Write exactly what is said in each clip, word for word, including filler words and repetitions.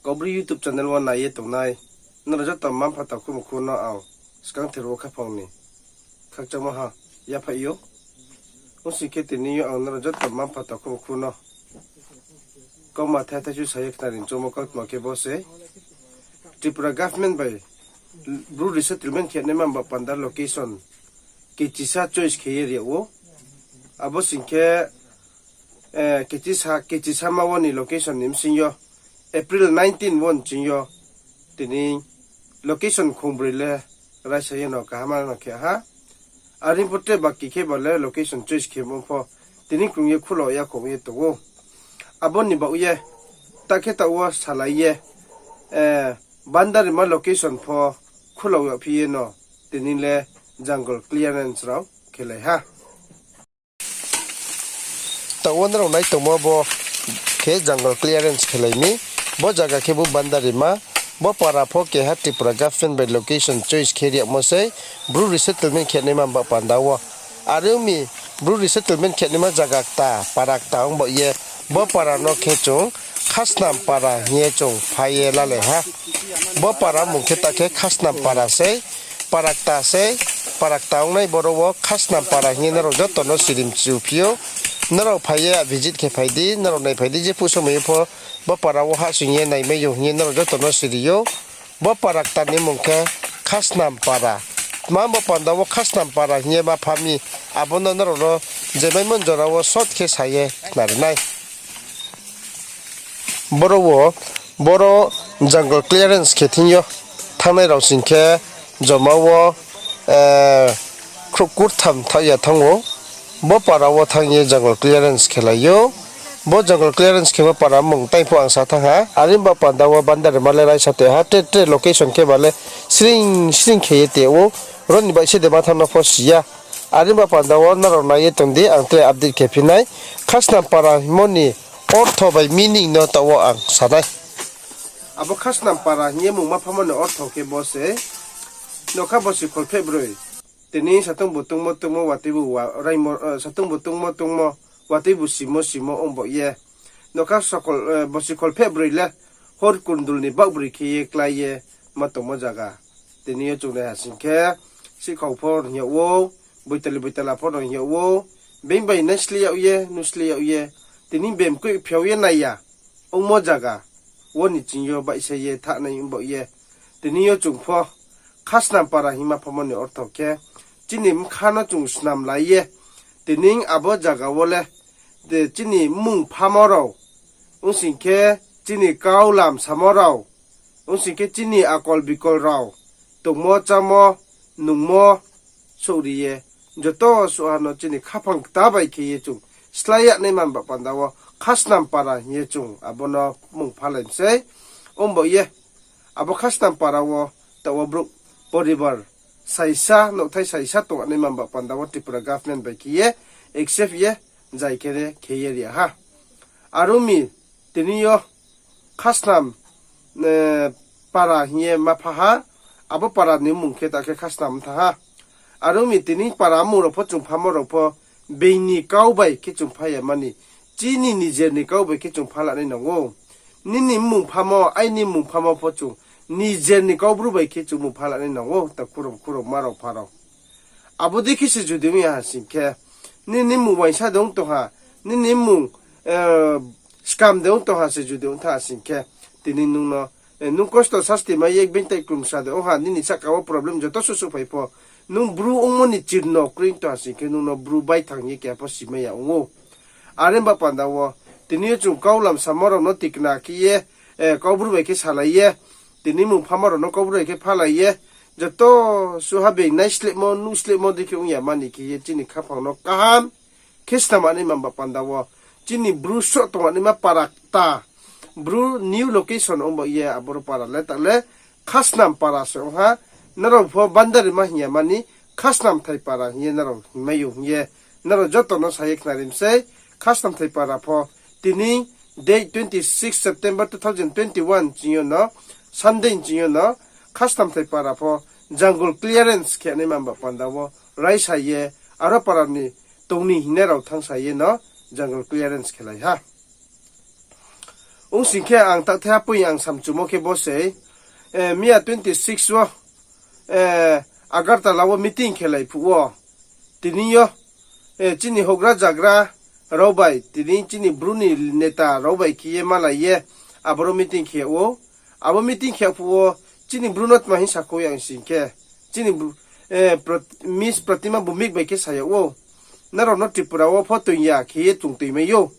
Kaubru YouTube channel wo nai ye tongnai nrao joto mma-mpha takhu mkhu no ang skangther wo khaphang ni khakchangmo ha yaphaih ou. Ong sing khe tini yo ang nrao joto mma-mpha takhu mkhu no kauma thai thaisu sa ye khnari choungmo kautma khe bo se, Tripura government bai Bru resettlement khe naima ba panda location kechisa choice khe ye ri yag ou. Abo sing khe, kechisa, kechisa ma wo ni location ni bsing yo April nineteen wo ni ching yo tini location khongbroi le raisa ye no kaham no khe ha. Are pho tre baki khe ba le location choice khemo pho tini krung ye khulo ya khong ye tong ou. Abo ni baoh ye, ta khe taoh wo salai ye, Bandarima location pho khulo yagphi ye no tini le jungle clearance rao khelai ha. Taoh wo nrao nai tongmo bo khe jungle clearance khelai mi. Bo zaga khe bo Bandarima, bo para pho keha Tripura government bai location choice khe ri yagmo sei, Bru resettlement khe naima ba panda wo. Are ong mi, Bru resettlement khe naima zaga kta, para kta ong baoh ye, bo para no khe chung Khasnam para hing ye chung phai ye lalai ha. Bo para mung khe ta khe Khasnam para sei, para kta sei, para kta ongnai boro wo Khasnam para hing ye nrao joto no siri mchu phi ou. Nrao phai ye visit khe phai di, nrao naiphai di, jephuh somoi yo pho bo para wo hahsoing ye naimai ou hing ye nrao joto no siri ou. Bo para kta ni mung khe Khasnam para. Tma bo panda wo Khasnam para hing ye ma pha mi, abo no nrao no je maimo jora wo short khe sa ye khnari nai. Boro wo, boro jungle clearance khe thing yo thanngnai rao sing khe joma wo, khrouh kurtham thaoh ya thanng ou. Bo para wo thanng ye jungle clearance khelai ou. Bo jungle clearance khemo para mung tai pho ang sa thanng ha. Are ba panda wo Bandarima le raisa te ha, tre tre location khe ba le sring sring khe ye te ou. Ro ni baihse de ma thanng no pho si ya. Are ba panda wo nrao nai ye tong di, ang tre update khe phi nai. Khasnam para hingmo ni ortho bai meaning no taoh wo ang sa nai. Abo Khasnam para hing ye mung ma phamo ni ortho khe bo se, nokha bosi kholphehbroi. Tini satungbu tungmo tungmo, watui bu wa-, raimo, eh, satungbu tungmo tungmo, watui bu simo simo ong baoh ye. Nokha sokol, eh, bosi kholphehbroi le hor kundul ni baohbroi khe ye klái ye ma tongmo zaga. Tini yo chung nai ha sing khe, sikhau pho hing yag ou, boitali boitala pho no hing yag ou, being bai naisleh yag ye, nusleh yag ye, tini bemkoih phiao ye nai ya ongmo zaga wo ni ching yo baihsa ye thanai ong baoh ye. Tini yo chung pho Khasnam para hingma phamo ni ortho khe, chini bkha no chung snam lai ye, tini abo zaga wo le, chini mmung phamo rao, ong sing khe chini kau lam samo rao, ong sing khe chini akol bikol rao, tongmo chámo, nungmo, souhri ye, joto suha no chini khaphang kta bai khe ye chung slái yag naima ba panda wo Khasnam para hing ye chung abo no mmung phalai mi sei. Ong baoh ye, abo Khasnam para wo taoh wo brouh poribar saisa, nouhthai saisa tong naima ba panda wo Tripura government bai khe ye accept ye, zai khe ye khe ye ri ha. Are ong mi, tini yo Khasnam, eh, para hing ye ma pha ha, abo para ni mmung khe ta khe Khasnam tha ha. Are ong mi tini para mmung rao pho chung phamo rao pho being ni kau bai khe chung pha ya mani, chini nijer ni kau bai khe chung phalanai nang ou. Nini mmung phamo, aini mmung phamo pho chung nijer ni kau Bru bai khe chung mmung phalanai nang ou, ta khurao khurao ma rao pha rao. Abo dei khe se judi ong ya ha sing khe, nini mmung uaingsa de ong tong ha, nini mmung, eh, skam de ong tong ha se judi ong tha ha sing khe, tini nung no, eh, nung kosto sasti mai ye being tai klumsa de ong ha, nini sahka wo problem joto suhsuh phai pho, nung Bru ongmo ni chirno kroi ong tong ha sing khe, nung no Bru baithang ye keha pho simai ya ong ou. Are ba panda wo, tini yo chung kau lam samo rao no tikna khe ye, eh, kau Bru bai khe salai ye, tini mmung phamo rao no kau Bru bai khe phalai ye, joto suha being naislehmo, nuhslehmo dei khe ong ya mani khe ye chini khaphang no kaham khe snam naima ba panda wo, chini Bru sroh tong naima para kta, Bru new location ong baoh ye aboro para le ta le Khasnam para se ong ha, nrao pho Bandarima hing ya mani, Khasnamthai para hing ye nrao hingmai ou hing ye, nrao joto no sa ye khnari mi sei. Khasnamthai para pho tini date twenty six September two thousand twenty one ching yo no, Sunday ching yo no, Khasnamthai para pho jungle clearance khe naima ba panda wo raisa ye, aro para ni tong ni hingnai rao thanngsa ye no jungle clearance khelai ha. Ong sing khe ang taoh thaiha poi ang samchumo khe bo se, miya twenty six wo, Agartala wo meeting khelai phuh wo, tini yo, chini houhgra zagra rao bai, tini chini Bru ni neta rao bai khe ye malai ye, aboro meeting khe yag ou. Abo meeting khe yag phuh wo, chini Bru no tma hing sakhouh ya ong sing khe, chini Miss Pratima Bhowmik bai khe sa yag ou, nrao no Tripura wo pho toing ya khe ye chung toingmai ou.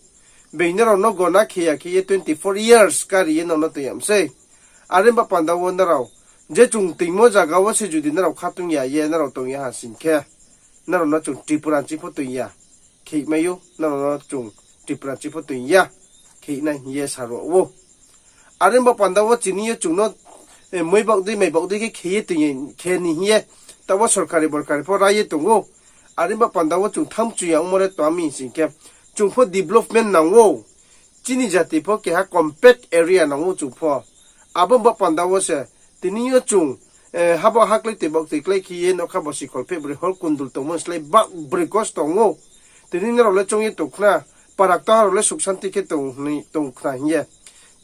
Being nrao no gona khe ya khe ye twenty four years kari ye nrao no toing yag mi sei. Are ba panda wo nrao, je chung toingmo zaga wo se judi nrao khatung ya ye nrao tong ya ha sing khe, nrao no chung Tripura ni ching pho toing ya khe mai ou, nrao no chung Tripura ni ching pho toing ya khe nai hing ye sa ro ou. Are ba panda wo chini yo chung no, moi baoh dei mai baoh dei khe khe ye toing ye khe ni hing ye, taoh wo sorkari borkari pho ra ye tong ou. Are ba panda wo chung thamchu ya ongmo le tma mi sing khe, chung pho development nang ou. Chini jati pho keha compact area nang ou chung pho. Abo ba panda wo se, tini yo chung, haba haklái toi baoh toi klái khe ye nokha bosi kholpheh broi hor kundul tongmo slái ba broi kosto tong ou. Tini nrao le choung ye tong khna, para kta rao le suk santi khe tong khna hing ye.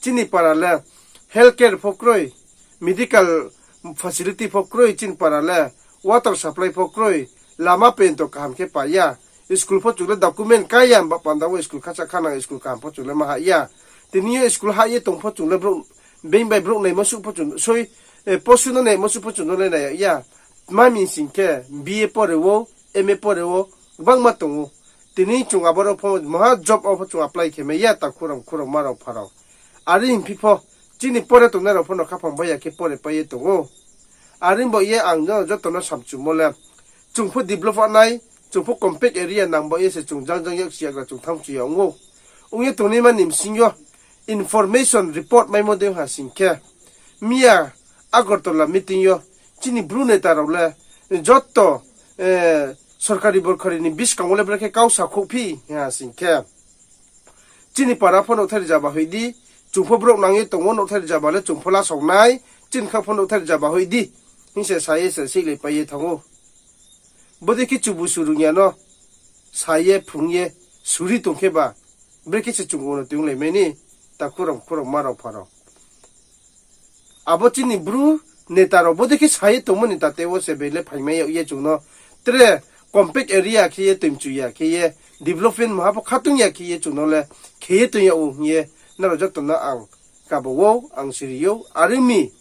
Chini para le health care pho kroi, medical facility pho kroi chini para le, water supply pho kroi, lama pento kaham khe pa ya, school pho chung le document ka ya ba panda wo school khacha khanang school kaham pho chung le ma ha ya. Tini yo school ha ye tong pho chung le brouh, being bai brouh naimo suh pho chung soi, posu no naimo suh pho chung no le nai ya. Tma mi sing khe B A pore ou, M A pore ou, gbangma tong ou. Tini chung aboro pho maha job wo pho chung apply khe mai ya, takhu rao, khu rao, ma rao, pha rao. Are hing phi pho, chini pore tongnai rao pho no khaphang bai ya khe pore pai ye tong ou. Are baoh ye ang no joto no samchumo le, chung pho develop nai, chung pho compact area nang baoh ye se chung jang jang yaksi yagra chung thanngchu ya ong ou. Ong ye tongnaima ni bsing yo information report maimo dei ha sing khe, miya Agartala meeting yo chini Bru neta rao le joto sorkari borkari ni buskang wo le brekhe kau sakhouhphi ha sing khe, chini para pho nouhthai rzaba hoih di, chung pho brouh nang ye tong ou, nouhthai rzaba le chung pho lasao nai, chini kha pho nouhthai rzaba hoih di hing se sa ye se seihlaipai ye thanng ou. Bodei khe chubusu rung ya no sa ye phrung ye suri tong khe ba, brekhe se chung uno toinglaimai ni, takhu rao, khu rao, ma rao, pha rao. Abo chini Bru neta rao bodei khe sa ye tongmo ni tate wo se bele phaimai yag ye chung no tre compact area khe ye toimchu ya khe ye, development maha pho khatung ya khe ye chung no le khe ye toing yag ou hing ye, nrao joto no ang kaba ou, ang siri ou. Are ong mi,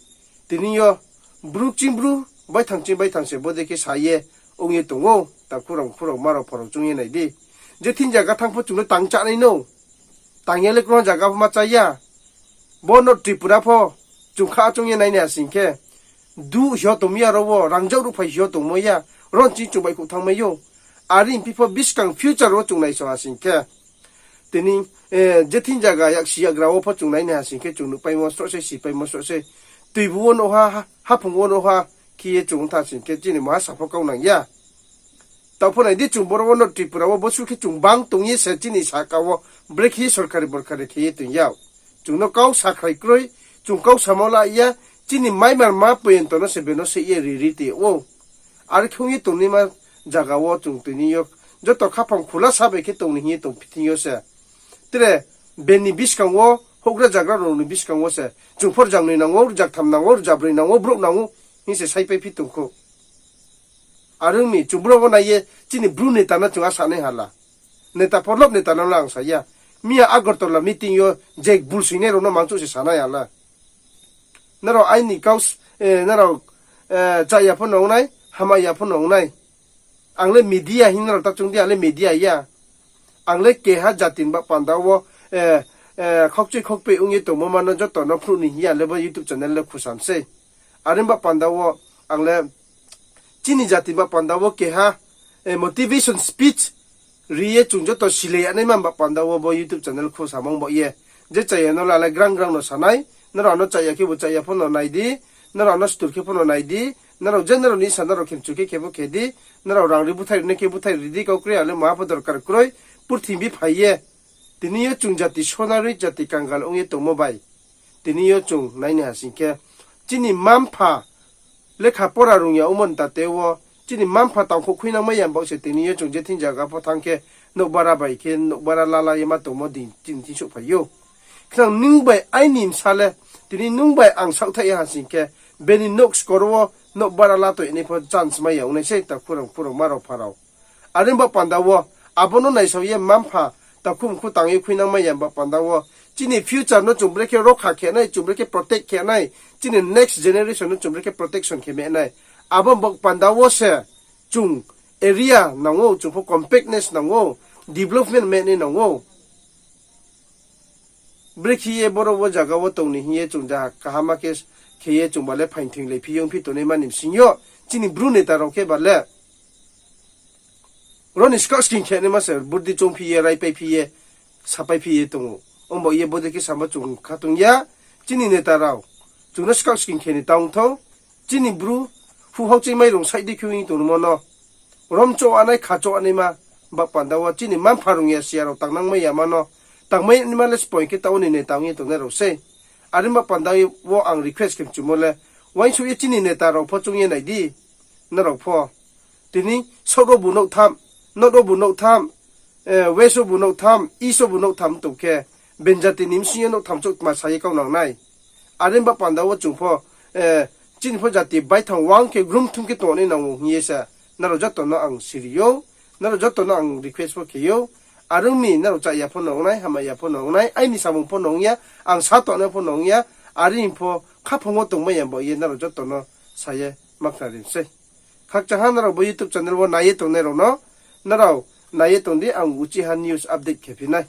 tini yo Bru kching Bru, baithang kching baithang se bodei khe sa ye ong ye tong ou, takhu rao, khu rao, ma rao, pha rao, choung ye nai di. Je thing zaga thanng pho chung le tang chá nai no. Tang ya le kron zaga pho ma chá ya. Bo no Tripura pho chung kha choung ye nai ni ha sing khe, duh hio tongmo ya ro wo, rangzag ruhphai hio tongmo ya, ron ching chung baihkhouh thanngmai ou. Are ong phi pho buskang future wo chung naisao ha sing khe, tini je thing zaga yaksi yagra wo pho chung nai ni ha sing khe chung nuhpaimo sroh se, sipaimo sroh se, tuibu wo nouh ha, haphung wo nouh ha, khe ye chung tha sing khe chini maha sa pho kau nang ya. Taoh pho nai di, chung boro wo no Tripura wo bosuh khe chung bang tong ye se chini sahka wo brekhe sorkari borkari khe ye toing ya. Chung no kau sakhlai kroi, chung kau samo la ya, chini maimarma poyonto no se beno se ye ri ri tong ou. Are khe ong ye tongnaima zaga wo chung tini yo joto khaphang khula sa bai khe tong ni hing ye tong phi thing yo se. Tre bini buskang wo, houhgra zagra rao ni buskang wo se, chung pho rzangnoi nang ou, rzaktham nang ou, rzabroi nang ou, brouh nang ou, hing se saipai phi tong khou. Are ong mi, chung brouh wo nai ye, chini Bru neta no chung asa nai hala. Neta pho lob neta no le ang sa ya. Miya Agartala meeting yo je bul soinai rao no mangchouh se sa nai hala. Nrao aini kau, nrao, chaya pho no ong nai, hamya pho no ong nai. Ang le media hing nrao ta choung di, ang le media ya. Ang le keha jati ni ba panda wo, khokchui khokpei ong ye tongmo ma no joto no phnuh ni hing ye ang le bo YouTube channel le khusam sei. Are ba panda wo ang le chini jati ba panda wo keha motivation speech ri ye chung joto silai ya naima ba panda wo bo YouTube channel khusamo ong baoh ye. Je chaya no le ale grang grang no sa nai, nrao no chaya khebu chaya pho no nai di, nrao no stur khe pho no nai di, nrao je nrao ni sa nrao khemchu khe khe pho khe di, nrao rang ri búthaih ri nai khe búthaih ri di, kau kre ang le maha pho dorkar kroi, purthimbi phai ye. Tini yo chung jati sonaroi jati kangal ong ye tongmo bai. Tini yo chung nai ni ha sing khe, chini mma-mpha lekha pora rung ya ongmo ni tate wo, chini mma-mpha tangkhouh khuinangmai ya baoh se tini yo chung je thing zaga pho thanng khe, nouhbara bai khe, nouhbara lala ye ma tongmo di chini thing souhphai ou. Khnang nung bai aini bsa le, tini nung bai ang saohthaih ya ha sing khe, bini nouh skor wo nouh bara la toi nai pho chance mai ya ong nai sei, takhu rao, khu rao, ma rao, pha rao. Are ba panda wo, abo no naisao ye mma-mpha takhu mkhu tang ye khuinang mai ya ba panda wo, chini future no chung brekhe rokha khe nai, chung brekhe protect khe nai, chini next generation no chung brekhe protection khe mai nai. Abo ba panda wo se chung area nang ou, chung pho compactness nang ou, development mai nai nang ou. Brekhe ye boro wo zaga wo tong ni hing ye chung ja kaham khe khe ye chung ba le phaing thoinglai phi ye ongphi tongnaima ni bsing yo, chini Bru neta rao khe ba le ro ni skaoh sking khe naima se burdi choungphi ye, raipaiphi ye, sapaiphi ye tong ou. Ongba ye bodei khe samo chung kha tong ya, chini neta rao chung no skaoh sking khe ni ta ong thou, chini Bru hu hauching mai rung saih di khe ong tongmo no, rom choh anai, kha choh anaima, ba panda wo chini mma-mpha rung ya siya rao tangnang mai ya ma no, tangmai naima le spoing khe taoh ni neta ong ye tongnai rao sei. Are ba panda wo ang request khe mchumo le, uaingsouh ye chini neta rao pho choung ye nai di, nrao pho. Tini south wo bu nouh tham, north wo bu nouh tham, west wo bu nouh tham, east wo bu nouh tham tong khe, ben jati ni bsing yo nouh tham chouh tma sa ye kau nang nai. Are ba panda wo chung pho, chini pho jati baithang wang khe grum thum khe tongnai nang ou hing ye se, nrao joto no ang siri ou, nrao joto no ang request pho khe ou. Are ong mi nrao chaya pho no ong nai, hamya pho no ong nai, aini samung pho no ong ya, ang sa tongnai pho no ong ya, are ni pho khaphang wo tongmai ya ba ye nrao joto no sa ye ma khnari sei. Khakchang ha nrao bo YouTube channel wo nai ye tongnai rao no, nrao nai ye tong di, ang uchiha news update khe phi nai.